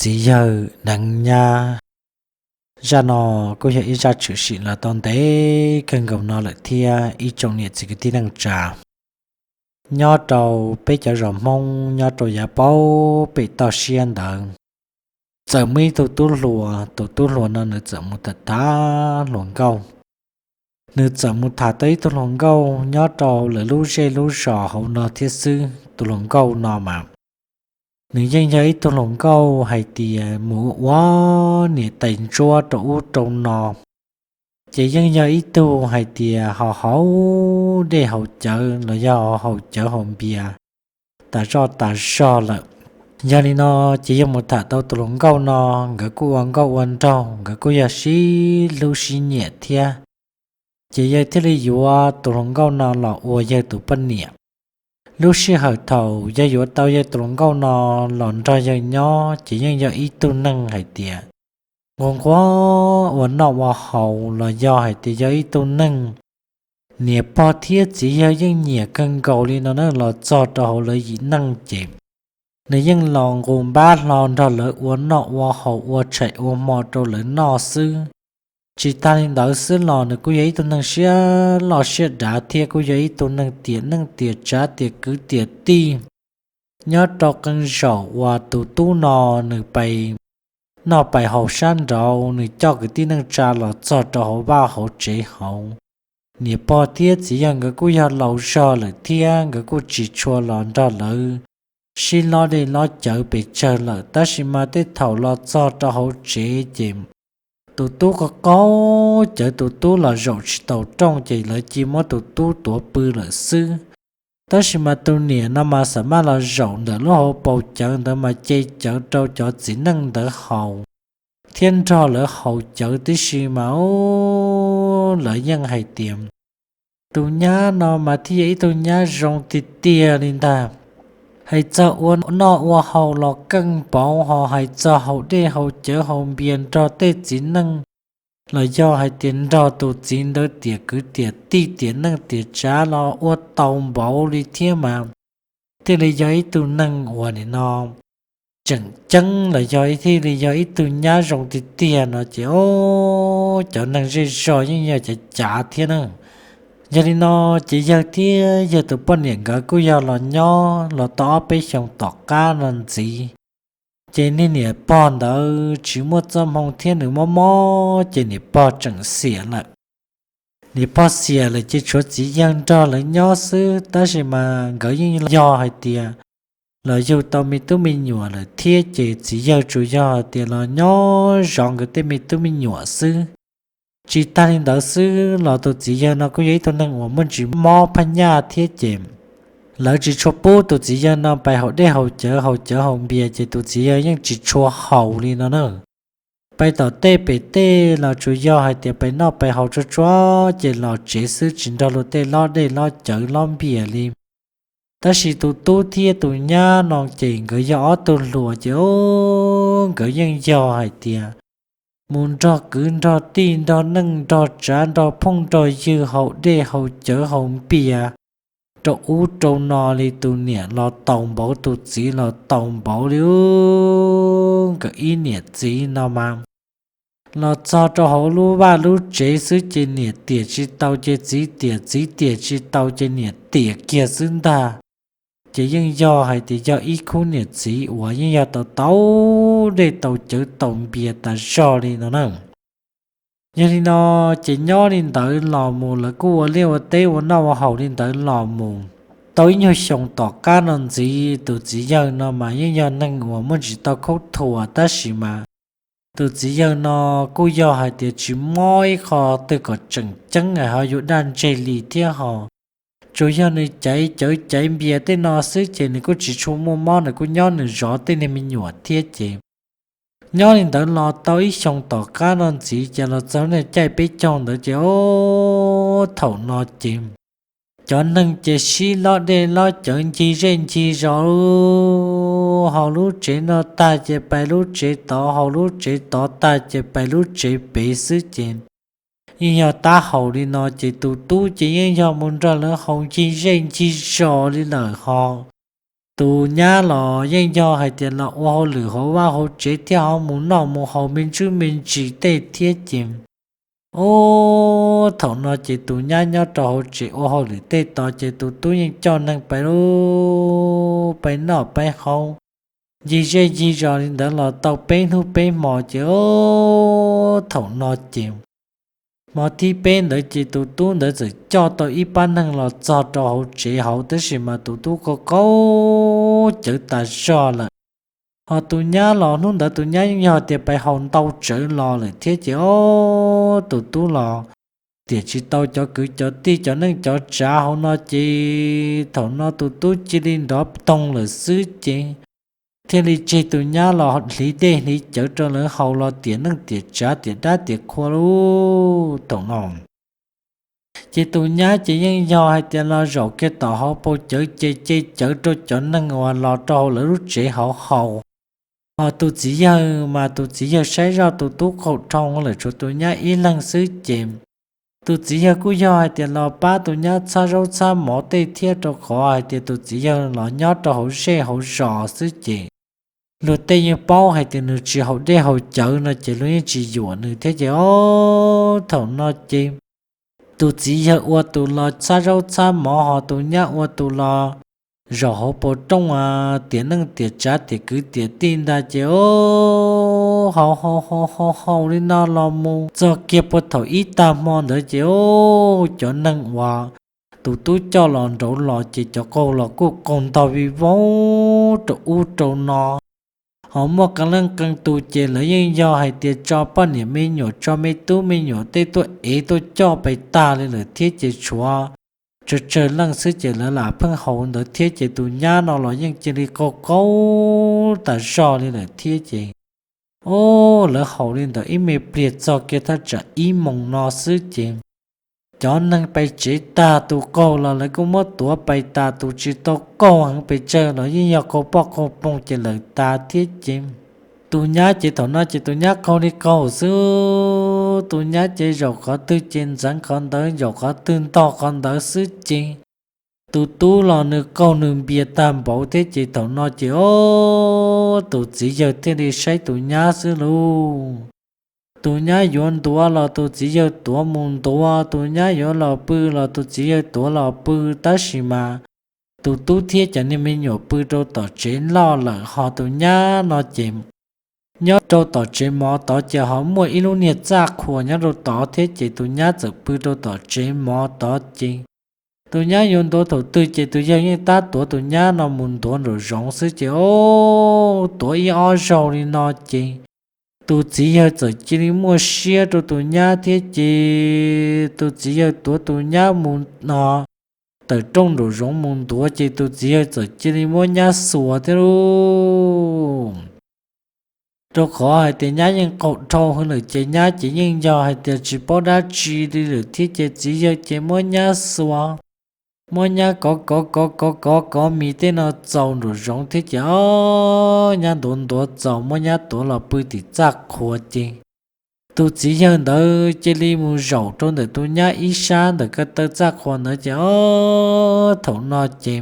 Txiv yawg deev nyab. Zaj no kuj yog ib zaj tshwm sim los tau ntev kawg nkaus no lawm thiab ib tsoom niam txiv kwv tij neej tsa. Nyob rau peb cov zos Hmoob nyob rau yav paub pem toj siab ntawd, txawm muaj ib tug tub hluas, tus tub hluas no nws txawm mus tham tham hluas nkauj. Nws txawm mus tham tau ib tug hluas nkauj nyob rau lawv lub zej lub zos hauv no thiab xwb. Tus hluas nkauj no mas nws yeej yog ib tug hluas nkauj hais tias mus ua niam tais ntsuab rau ub rau no, ces yeej yog ib tug hais tias ho haus dej haus cawv los yog haus cawv haus npias tas zoj tas zog lawm. Yog li no, ces yog mus tham tau tus hluas nkauj no, nkawd kuj ua nkauj ua nraug, nkawd kuj yog sib hlub sib nyiam thiab. Ces yawg thiaj li yuav tus hluas nkauj no los ua yawg tus poj niam. Lub sij hawm thaum yawg yuav tau yawg tus hluas nkauj no los nrog yawg nyob ces yeej yog ib tug neeg hais tias nquag nquag ua noj ua haus los yog hais tias yog ib tug neeg niam pog thiab txiv yawg yeej nyiam kawg nkaus li no na. Los txog rau hauv lawv yim neej ces nws yeej los nqus npab hlo nrog lawv ua noj ua haus ua tshais ua hmo rau lawv noj xwb. Tsis tas li ntawd xwb los nws kuj yog ib tug neeg siab loj siab dav thiab kuj yog ib tug neeg tiam neej tiam tsav tiam kwv tiam tij. Nyob rau qee zaum uas tus tub no nws pais noj pais haus sab nraud, nws coj kwv tij neej tsa los txog rau hauv vaj hauv tsev hauv, niam pog thiab txiv yawg nkawd kuj yog laus zog lawm thiab nkawd kuj tsis tshua los nrog lawv sib lob dej lob cawv pes tsawg lawm. Tab sis mas tej thaum los txog rau hauv tsev ces tus tub qaug qaug cawv, tus tub los zaum tsis taus rooj ces lawv cia muab tus tub tuav pw lawm xwb. Tab sis mas tus niam no mas xam maj los zaum ntawm lub hauv paus cawv ntawd mas ce cawv rau cov txiv neej ntawd haus thiab nrog lawv haus cawv tib si mas lawv yeej hais tias tus nyab no mas thiaj yog ib tug nyab zoo tiag tiag li ntag. Hais txog ua noj ua haus los keej npaum, ho hais txog haus dej haus cawv haus npias nrog tej txiv neej los yog hais tias nrog tus txiv ntawd tiam kwv tiam tij tiam neej tiam tsav los ua tau npaum li thiab mas thiaj li yog ib tug neeg uas nim no tseem ceeb los yog thiaj li yog ib tug nyab zoo tiag tiag no ces o, cov neeg zej zog yeej yog cav cav thiab na. Yog li no ces yawg thiab yawg tus poj niam nkawd kuj yog los nyob los tau ob peb xyoos tom qab no ntxiv, ces niag niam pog ntawd tsis muaj txoj hmoo thiab nws mob mob ces niam pog tseem xiam lawm. Niam pog xiam lawm ces tshuav txiv yawg nrog lawv nyob xwb, tab sis mas nkawd yeej yog hais tias los yug tau me tub me nyuam lawm thiab ces txiv yawg tsuas yog hais tias los nyob zov nkawd tej me tub me nyuam xwb. Tsis tag li ntawd xwb los tus txiv yawg no kuj yog ib tug neeg uas muaj ntsis mob phaj nyaj thiab ces lawv tsis tshua pub tus txiv yawg no pais haus dej haus cawv haus cawv haus npias ces tus txiv yawg yeej tsis tshua haus li no na. Pais tom tej pem tej los tsuas yog hais tias pais noj pais haus tsuag tsuag ces los tsev xwb tsis nrog luag tej lob dej lob cawv lob npias li. Tab sis tus tub thiab tus nyab no ces nkawd yog ob tug hluas ces o, nkawd yeej yog hais tias mus nrog kwv nrog tij nrog neej nrog tsav nrog phooj nrog ywg haus dej haus cawv haus npias rau ub rau no li. Tus niam los taus npaum, tus txiv los taus npaum li. Nkawd ib niam txiv no mas los txog rau hauv lub vaj lub tsev xwb ces niam tiam tsis tau ces txiv tiam, txiv tiam tsis tau ces niam tiam kiag xwb ntag. Ces yeej yog hais tias yog ib khub niam txiv uas yeej yog tau tau dej tau cawv tau npias tas zog li no na. Yog li no ces nyob li ntawd los mus lawv kuj ua liaj ua teb ua noj ua haus li ntawd los mus tau ib nyuag xyoo tom qab no ntxiv, tus txiv yawg no mas yeej yog neeg uas muaj ntsis tau khaub thuas tab sis mas tus txiv yawg no kuj yog hais tias tsis mob ib qho twg kom tseem ceeb ho yuav daj ntseg li thiab ho tsuas yog nws caiv cawv caiv npias tej no xwb ces nws kuj tsis tshua muaj mob, nws kuj nyob nws zov tej niag me nyuam thiab ces nyob li ntawd los tau ib xyoo tom qab no ntxiv ces los txog niag caij peb caug ntawd ces o, thaum no ces cov neeg ces sib lob dej lob cawv ncig zej ncig zos, haus lub tsev no tag ces pais lub tsev tod, haus lub tsev tod tag ces pais lub tsev pem xwb ces yeej yog tab haus li no ces tus tub ces yeej yog mus nrog lawv haus ncig zej ncig zos li lawm ho tus nyab los yeej yog hais tias los ua hauj lwm hauv vaj hauv tsev thiab ho mus noj mus haus me ntsuj me ntsis tej thiab ces, ub, thaum no ces tus nyab nyob rau hauv tsev ua hauj lwm tej tos ces tus tub yeej coj neeg pais lub pais noj pais haus, ncig zej ncig zos li ntawd los tau peb hnub peb hmos ces, ub, thaum no ces hmo thib peb ntawd ces tus tub ntawd txawm coj tau ib pab neeg los txog rau hauv tsev hauv tab sis mas tus tub qaug qaug cawv tas zog lawm. Ho tus nyab los hnub ntawd tus nyab yeej yog tias pais haus ntau tsawv los lawm thiab ces, ub, tus tub los tiam tsis tau cov kwv cov tij cov neej cov tsav hauv no ces thaum no tus tub cia li nrov toog lawm xwb ces thiaj li tseg tus nyab los hliv dej hliv cawv rau lawv haus los tiam neej tiam tsav tiam dab tiam qhua lub thaum no. Ces tus nyab ces yeej yog hais tias los zaum kiag tom hauv paus cawv ces ce cawv rau cov neeg uas los rau hauv lawv lub tsev hauv haus. Ho tus txiv yawg mas tus txiv yawg saib zoj tus tub qaug dhau lawm tshuav tus nyab ib leeg xwb ces tus txiv yawg kuj yog hais tias los pab tus nyab txhab zaub txhab mov tej thiab rau qhov hais tias tus txiv yawg los nyob rau hauv zej hauv zos xwb ces luag tej yeej paub hais tias nws tsis haus dej haus cawv no ces luag yeej tsis yuam nws thiab ces, ub, thaum no ces tus txiv yawg ua tus los txhab zaub txhab mov ho tus nyab ua tus los zaum hauv paus rooj tiam neej tiam tsav tiam kwv tiam tij ntag ces, ub, haus haus haus haus li no los mus txog kiag puag thaum ib tag hmo ntawd ces, ub, cov neeg uas tus tub coj los nraud los ces cov qaug los kuj qaug ntog vij voog rau ub rau no. Ho muaj qee leej qee tus ces lawv yeej yog hais tias tso poj niam me nyuam tso me tub me nyuam tej tuaj ev tuaj coj pais tag li lawm thiab ces tshuav tsawg tsawg leej xwb ces lawv lam pheej haus ntawd thiab ces tus nyab no los yeej cia li qaug qaug tas zog li lawm thiab ces, ub, lawv haus li ntawd ib me pliag txog kiag thaj tsam ib moos no xwb ces cov neeg pais tsev tag tus qaug los lawv kuj muab tuav pais tas, tus tsis tau qaug heev pes tsawg los yeej yog qaug poj qaug poog ces lawm tas thiab ces tus nyab ces thaum no ces tus nyab qaug li qaug xwb, tus nyab ces zaum qhov twg ces ntxeev qhov ntawd, zaum qhov twg ntog qhov ntawd xwb ces tus tub los nws qaug nws npias tag npaum thiab ces thaum no ces, ub, tus txiv yawg thiaj li saib tus nyab xwb lauj. Tus nyab yuav ntuav los tus txiv yawg tuav mus ntuav, tus nyab yuav los pw los tus txiv yawg tuav los pw, tab sis mas tus tub thiab cov niag me nyuam pw rau tom tsev loj lawm ho tus nyab no ces nyob rau tom tsev mov tod ces ho muaj ib lub niag txaj qhuas nyob rau tod thiab ces tus nyab txawm pw rau tom tsev mov tod ces tus nyab yuav ntuav thaum twg ces tus yawg yeej tab tuav tus nyab no mus ntuav nraum zoov xwb ces, ub, tuav ib ob zaug li no ces tus txiv yawg txawm cia li muaj siab rau tus nyab thiab ces tus txiv yawg tuav tus nyab mus no tawm rooj nraum zoov mus ntuav ces tus txiv yawg txawm cia li muab nyab xuas thiab lauj. Rau qhov hais tias nyab yeej qaug dhau hwv lawm ces nyab ces yeej yog hais tias tsis paub dab tsi li lawm thiab ces txiv yawg ces muab nyab xuas, muab nyab kov kov kov kov kov kov mis tej no txaus nraum zoov thiab ces, ob, nyab ntuav ntuav txaus muab nyab tuav los pw tim txaj qhuas ces tus txiv yawg ntawd cia li mus zaum rau ntawm tus nyab ib sab ntawm ko taw txaj qhuas ntawd ces, ob, thaum no ces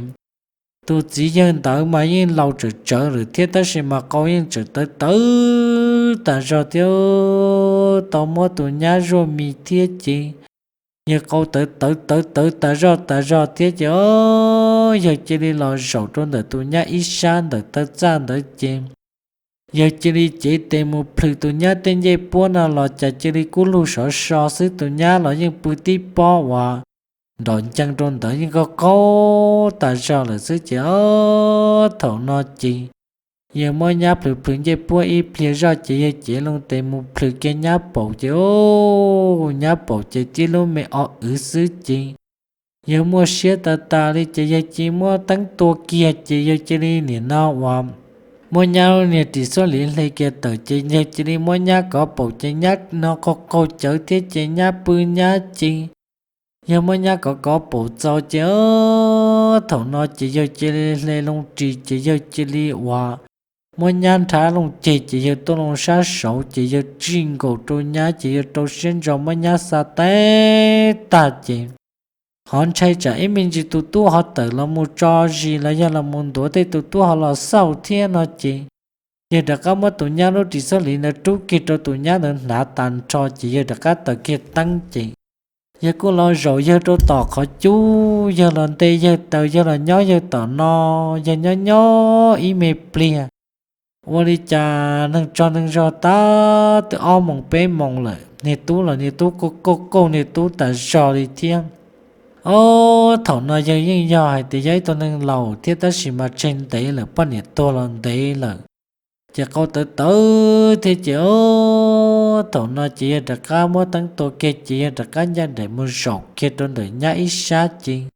tus txiv yawg ntawd mas yeej laus tsawm tsawv lawm thiab tab sis mas qau yeej tseem tawv tawv tas zog thiab tau muab tus nyab zuaj mis thiab ces yawg qau tawv tawv tawv tawv tas zog tas zog thiab ces, ob, yawg cia li los zaum rau ntawm tus nyab ib sab ntawm taw txaj ntawd ces yawg cia li cev tes mus plhws tus nyab tej ncej puab no los cas cia li kub lug sov so xwb, tus nyab los yeej pw tib pob uas nrov ncees rau ntawd yeej qaug qaug tas zog lawm xwb ces, ob, thaum no ces yawg muab nyab plhws plhws ncej puab ib pliag zoj ces yawg cev loo tes mus plhws kiag nyab paum ces, ob, nyab paum ces tib lub me o wv xwb ces yawg muaj siab tas tas li ces yawg cia li muab teeb tua kiag ces yawg cia li nim no uas muab nyab lub niag ris xuab liv hle kiag tawm ces yawg cia li muab nyab kov paum ces nyab no qaug qaug cawv thiab ces nyab pw nyab ces yawg muab nyab kov kov paum txaus ces, ob, thaum no ces yawg cia li hle loo ris ces yawg cia li uas muab nyab nrhav loo ceg ces yawg tuaj loo sab saud ces yawg tsij nkaus rau nyab ces yawg rau siab ntso muab nyab xa teb tag ces Ho ntshai tsam ib me ntsis tus tub ho tawm los mus tso zis los yog los mus ntuav tej tus tub ho los xauj thiab no ces, yawg rov qab muab tus nyab lub ris xab liv ntawd rub kiag rau tus nyab ntawd hnav tas nrho ces yawg rov qab taws kiag teeb ces, yawg kuj los zaum yawg rau tom qhov cub, yawg los nte yawg taws, yawg los nyob yawg tom no, yawg nyob nyob ib me pliag, ua li cas neeg tsaug neeg zog tab twb ob moos peb moos lawm, niag tub los niag tub kauj kauj kauj niag tub tas zog li thiab. Ob, thaum no yawg yeej yog hais tias yog ib tug neeg laus thiab tab sis mas tseg ntev lawm, poj niam tuag los ntev lawm, ces qau tawv tawv thiab ces ob, thaum no ces yawg rov qab muab teeb tua kiag ces yawg rov qab ncaj nraim mus zaum kiag rau ntawm nyab ib sab ces,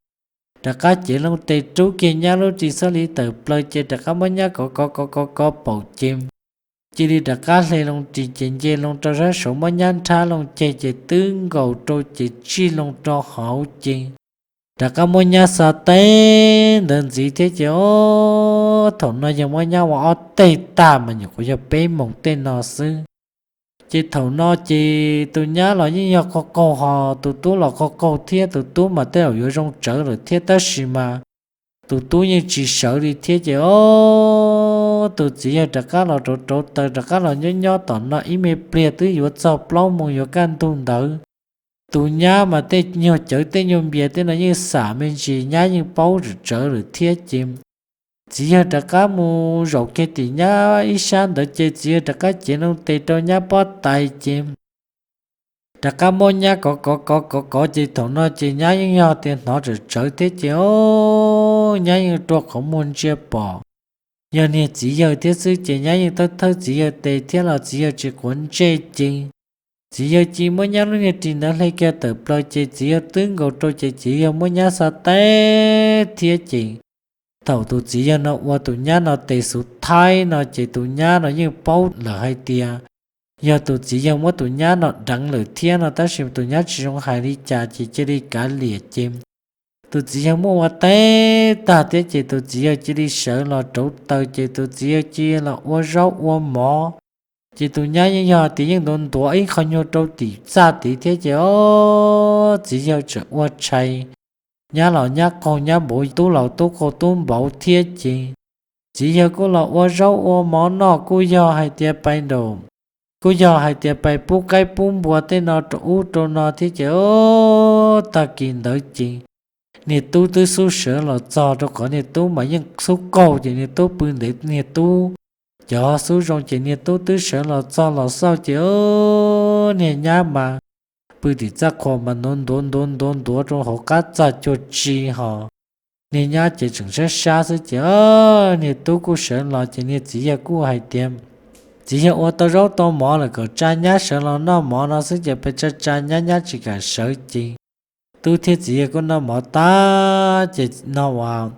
rov qab cev loo tes rub kiag nyab lub ris xab liv tawm plaws ces rov qab muab nyab kov kov kov kov kov paum ces, cia li rov qab hle loo ris ces nce loo rau sab saud muab nyab nrhab loo ceg ces twb nkaus rau ces tsij loo rau hauv ces, rov qab muab nyab xa teb ntawd ntxiv thiab ces ob, thaum no yawg muab nyab ua ob teg tag mas nyuam qhuav yog peb moos tej no xwb. Ces thaum no ces tus nyab los yeej yog qaug qaug ho tus tub los qaug qaug thiab, tus tub mas tej zaum yuav zoo tsawv lawm thiab tab sis mas tus tub yeej tsis sawv li thiab ces ob, tus txiv yawg rov qab los rauv rauv taws rov qab los nyob nyob tom no ib me pliag twb yuav txog plaub moos yuav kaj ntug ntawd. Tus nyab mas tej nyuag cawv tej nyuag npias tej no yeej xam me ntsis nyab yeej paub tsawv lawm thiab ces, txiv yawg rov qab mus zaum kiag tim nyab ib sab ntawd ces txiv yawg rov qab cev loo tes rau nyab pob tais ces, rov qab muab nyab kov kov kov kov kov ces thaum no ces nyab yeej yog tias hnov tsawv tsawv thiab ces ob, nyab yeej rua qhov muag ntsia pom, yog niag txiv yawg thiab xwb ces nyab yeej thawb thawb txiv yawg tes thiab los txiv yawg tsis quav ntsej ces, txiv yawg cia muab nyab lub niag ris ntawd hle kiag tawm plaws ces txiv yawg twb nkaus rau ces txiv yawg muab nyab xa teb thiab ces, thaum tus txiv yawg no ua tus nyab no tes xuv thaib no ces tus nyab no yeej paub lawm hais tias, yog tus txiv yawg muab tus nyab no deev lawm thiab no tab sis tus nyab tsis zoo hais li cas ces cia li kav liam ces, tus txiv yawg muab ua teb tag thiab ces tus txiv yawg cia li sawv los rauv taws ces tus txiv yawg cia li los ua zaub ua mov. Ces tus nyab yeej yog tias yeej ntuav ntuav ib qho nyuag rau tim txaj tid thiab ces ob, txiv yawg tseem ua tshais, nyab los nyab qaug nyab npauv, tub los tub qaug tub npauv thiab ces, txiv yawg kuj los ua zaub ua mov noj kuj yog hais tias pais nraum, kuj yog hais tias pais pub qaib pub npua tej no rau ub rau no thiab ces ob, tag kis ntawd ces, niag tub twb xub sawv los txog rau qhov niag tub mas yeej xub qaug ces niag tub pw ntev niag tub, cov xub zoo ces niag tub twb sawv los txog los xauj ces ob, niag nyab mas pw tim txaj qhua mas ntuav ntuav ntuav ntuav ntuav rau hauv qab txaj cuag tsi ho, niag nyab ces tseem sab sab xwb ces ob, niag tub kuj sawv los ces niag txiv yawg kuj hais tias, txiv yawg ua tau zaub tau mov lawm kom tsa nyab sawv los noj mov no xwb ces pes tsa tsa nyab nyab tsis kam sawv ces, tub thiab txiv yawg kuj noj mov tag ces no uas,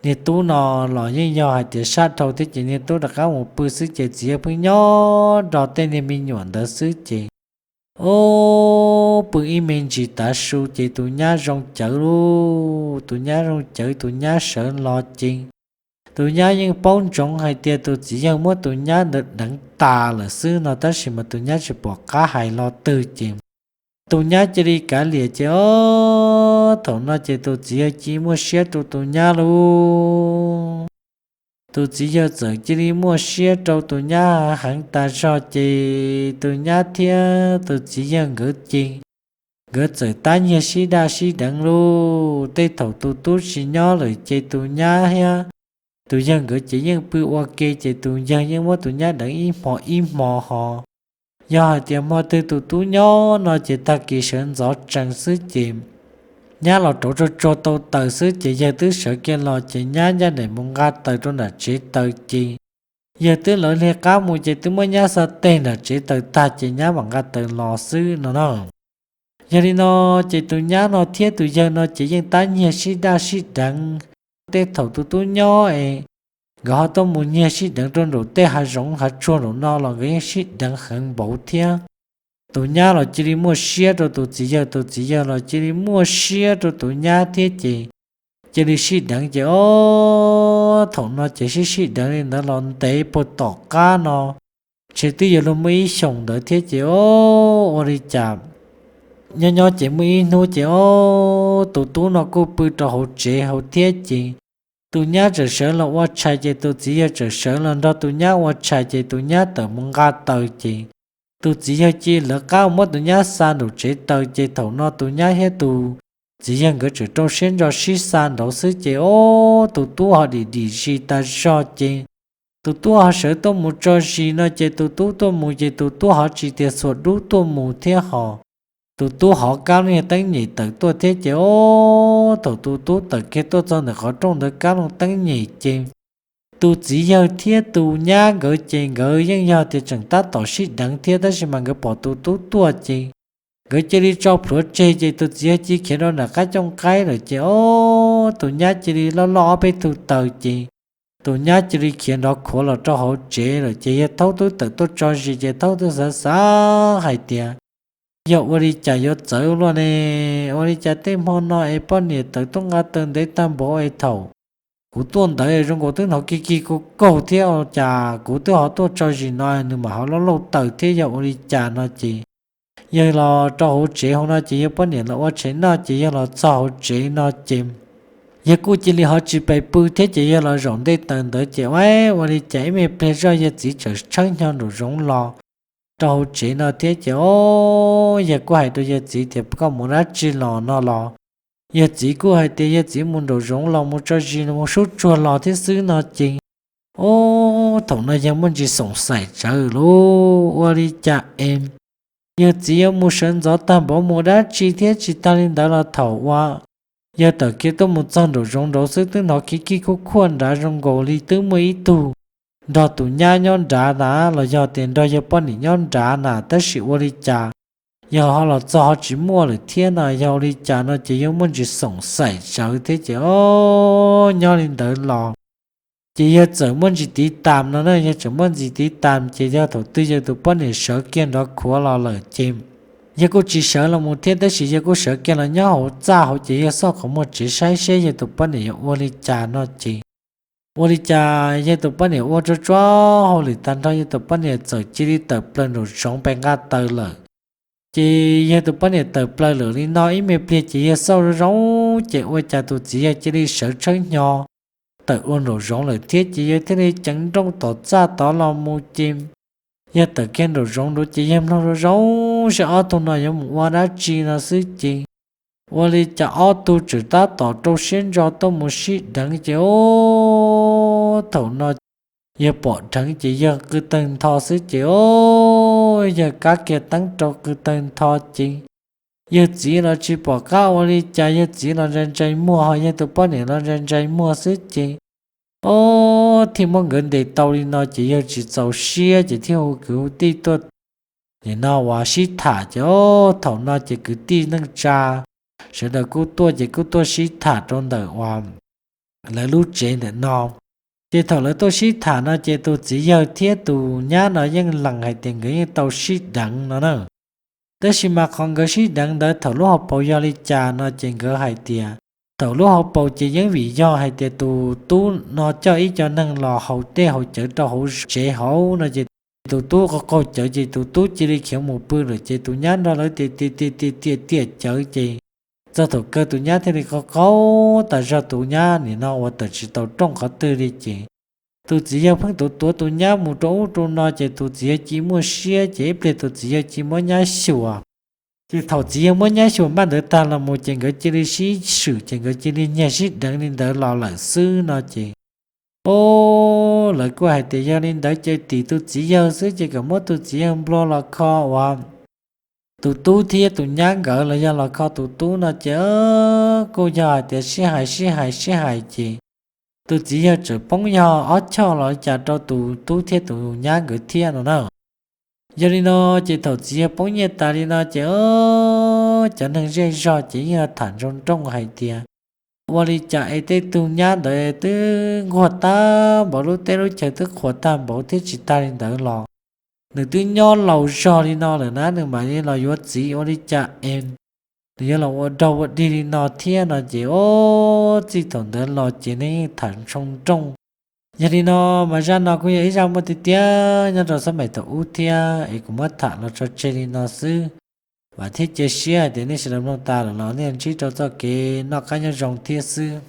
niag tub no los yeej yog hais tias sab dhau thiab ces niag tub rov qab mus pw xwb ces txiv yawg pheej nyob nrog tej niag me nyuam ntawd xwb ces, ob, pw ib me ntsis tav su ces tus nyab zoo cawv lauj, tus nyab zoo cawv tus nyab sawv los ces, tus nyab yeej paub ntsoov hais tias tus txiv yawg muab tus nyab ntawd deev tas lawm xwb no tab sis mas tus nyab tsis pom qab hais lo twg ces, tus nyab cia li kav liam ces ob, thaum no ces tus txiv yawg cia li muaj siab rau tus nyab lauj. Tus txiv yawg txawm cia li muaj siab rau tus nyab heev tas zog ces tus nyab thiab tus txiv yawg nkawd ces, nkawd txawm tab nyiag sib daj sib deev lauj. Tej thaum tus tub tsis nyob lawm ces tus nyab thiab tus yawg nkawd ces yeej pw ua ke ces tus yawg yeej muab tus nyab deev ib hmo ib hmo ho. Yog hais tias hmo twg tus tub nyob no ces tag kis sawv ntxov tsees xwb ces, nyab los rauv tsuag tsuag tau taws xwb ces yawg twb sawv kiag los ces nyab ncaj nraim mus nqa taws rau nram tsev taws ces, yawg twb lawv li qab mus ces twb muab nyab xa teg nram tsev taws tag ces nyab mam nqa taws los xwb no na. Yog li no ces tus nyab no thiab tus yawg no ces yeej tab nyiag sib daj sib deev. Tej thaum tus tub nyob es, nkawd ho tuaj mus nyiag sib deev rau nraum tej hav zoov hav tsuag nraum no los nkawd yeej sib deev heev npaum thiab. Tus nyab los cia li muaj siab rau tus txiv yawg, tus txiv yawg los cia li muaj siab rau tus nyab thiab ces, cia li sib deev ces ob, thaum no ces sib sib deev li ntawd los ntev puag tom qab no, ntshe twb yuav luag muaj ib xyoos ntawd thiab ces ob, ua li cas Nyob nyob ces muaj ib hnub ces ob tus tub no kuj pw rau hauv tsev hauv thiab ces tus nyab txawm sawv los ua tshais ces tus txiv yawg txawm sawv los nrog tus nyab ua tshais ces tus nyab tawm mus nqa taws ces tus txiv yawg cia li lawv qab muab tus nyab xa nraum tsev taws ces thaum no tus nyab thiab tus txiv yawg nkawd tseem rau siab ntso sib xa nraud xwb ces ob tus tub ho dim dim zis tas zog ces tus tub ho sawv tuaj mus tso zis no ces tus tub tuaj mus ces tus tub ho tsis tias xuas dub tuaj mus thiab ho tus tub hov kab looj yog teeb nyem tawm tuaj thiab ces ob thaum tus tub tawm kiag tuaj txog ntawm qhov rooj ntawd kab looj teeb nyem ces tus txiv yawg thiab tus nyab nkawd ces nkawd yeej yog tias tseem tab tom sib deev thiab tab sis mas nkawd pom tus tub tuaj ces nkawd cia li tso plhuav tseg ces tus txiv yawg cia li khiav rau nram qab cooj qaib lawm ces ob tus nyab cia li loj loj ob peb tug taws ces tus nyab cia li khiav nrov khuav los rau hauv tsev lawm ces yawg Thaub twb tawm tuaj tso zis ces Thaub twb xav xav hais tias yog ua li cas yuav txawv luaj ne, ua li cas tej hmo no es poj niam tawm tuaj nqa taws ntev tag npaum es thaum kuv tuaj ntawd zoo nkaus twb hnov kig kig kaug kaug thiab ua cas kuv twb ho tuaj tso zis no nws mam ho loj loj taws thiab yog ua li cas no ces yawg los rau hauv tsev hauv no ces yawg poj niam los ua tshais noj ces yawg los txog hauv tsev no ces yawg kuj cia li ho tsis pes pw thiab ces yawg los zaum ntej taws ntawd ces ua, ua li cas ib me pliag zoj yawg txiv txawm tshawb hnyo nraum zoov los rau hauv tsev no thiab ces ob yawg kuj hais rau yawg txiv tias koj mus dab tsi los no los yawg txiv kuj hais tias yawg txiv mus nraum zoov los mus tso zis mus sub tsuag los thiab xwb no ces ob thaum no yawg muaj ntsis xoom xaim tsawv lawm ua li cas es yawg txiv yuav mus sawv ntxov tag npaum mus dab tsi thiab tsis tag li ntawd los thaum uas yawg tawm kiag tuaj mus txog nraum zoov nraud xwb twb hnov kig kig khuj khuaj nrad zoo nkaus li twb muaj ib tug nrog tus nyab nyob nrad na los yog tias nrog yawg poj niam nyob nrad na tab sis ua li cas yawg ho los txog ho tsis muaj lawm thiab no yog ua li cas no ces yawg muaj ntsis xoom xaim tsawv thiab ces ob nyob li ntawd los ces yawg txawm muaj ntsis tiv tas no na, yawg txawm muaj ntsis tiv tas ces yog thaum twg yawg tus poj niam sawv kiag nrov khuav los lawm ces yawg kuj tsis sawv los mus thiab tab sis yawg kuj sawv kiag los nyob hauv txaj hauv ces yawg xauj qhov muag tsev saib seb yawg tus poj niam yuav ua li cas no ces ua li cas yawg tus poj niam ua tsuag tsuag hauj lwm tag nrho yawg tus poj niam txawm cia li tawm plaws nraum zoov pes nqa taws lawm. Ces yawg tus poj niam tawm plaws lawm li no ib me pliag ces yawg xauj zoo zoo ces ua cas tus txiv yawg cia li sawv tshawb hnyo tawm ua nraum zoov lawm thiab ces yawg thiaj li ceev nrooj tom txaj tod los mus ces yawg tawm kiag nraum zoov nraud ces yawg mloog zoo zoo seb ob tug no yuav mus ua dab tsi no xwb ces ua li cas ob tug tseem tab tom rau siab ntso tuaj mus sib deev ces ob thaum no yawg pom dheev ces yawg qw tawg ntho xwb ces ob yawg kab kiag teeb rau qw tawg ntho ces yawg txiv los tsis pom qab ua li cas, yawg txiv los ntsais ntsais muag ho yawg tus poj niam los ntsais ntsais muag xwb ces ob thiaj muab nkawd ntes tau li no ces yawg tsis txaus siab ces thiaj hu kwv hu tij tuaj nim no uas sib tham ces ob thaum no ces kwv tij neej tsa sawv daws kuj tuaj ces kuj tuaj sib tham rau ntawm uas lawv lub tsev ntawm no. Ces thaum lawv tuaj sib tham no ces tus txiv yawg thiab tus nyab no yeej lees hais tias nkawd yeej tau sib deev no na. Tab sis mas qhov nkawd sib deev ntawd thaum lub hauv paus yog li cas no ces nkawd hais tias thaum lub hauv paus ces yeej vim yog hais tias tus tub no coj ib co neeg los haus dej haus cawv rau hauv tsev hauv no ces tus tub qaug qaug cawv ces tus tub cia li khiav mus pw lawm ces tus nyab nrog lawv tiam tiam tiam tiam tiam cawv ces txog thaum kawg tus nyab thiaj li qaug qaug tas zog, tus nyab nim no uas tawm tsis tau rooj qhov twg li ces tus txiv yawg pheej tuav tuav tus nyab mus rau ub rau no ces tus txiv yawg cia muaj siab ces ib pliag tus txiv yawg cia muab nyab xyuas. Ces thaum txiv yawg muab nyab xyuas npaj ntawd tag los mus ces nkawd cia li sib swm ces nkawd cia li nyiag sib deev li ntawd los lawm xwb no ces o, lawv kuj hais tias yog li ntawd ces tim tus txiv yawg xwb ces kom muab tus txiv yawg nplua los kho uas tus tub thiab tus nyab nkawd los yog los kho tus tub no ces kuj yog hais tias sib hais sib hais sib hais ces tus txiv yawg tseem poob yog ob choj los cas rau tus tub thiab tus nyab nkawd thiab no na. Yog li no ces thaum txiv yawg poob nyiaj tas li no ces cov neeg zej zog ces yeej tham ntsoo nrooj hais tias ua li cas es tej tug nyab ntawd twb nquag tag npaum, lub teb lub chaw twb qhuav tag npaum thiab tsis tag li ntawd los nws twb nyob laus zog li no lawm na nws mam li los yuav txiv ua li cas es nws yuav los ua dog ua dig li no thiab no ces o, txij thaum ntawd los ces neeg yeej tham ntsoo nrooj. Yog li no mas zaj no kuj yog ib zaj muaj tiag tiag nyob rau xab maim thaum ub thiab es kuv muab tham los tso tseg li no xwb. Vam thiab cia siab hais tias nej sawv daws mloog tas lawm los nej ntsib rau txoj kev noj qab nyob zoo thiab xwb.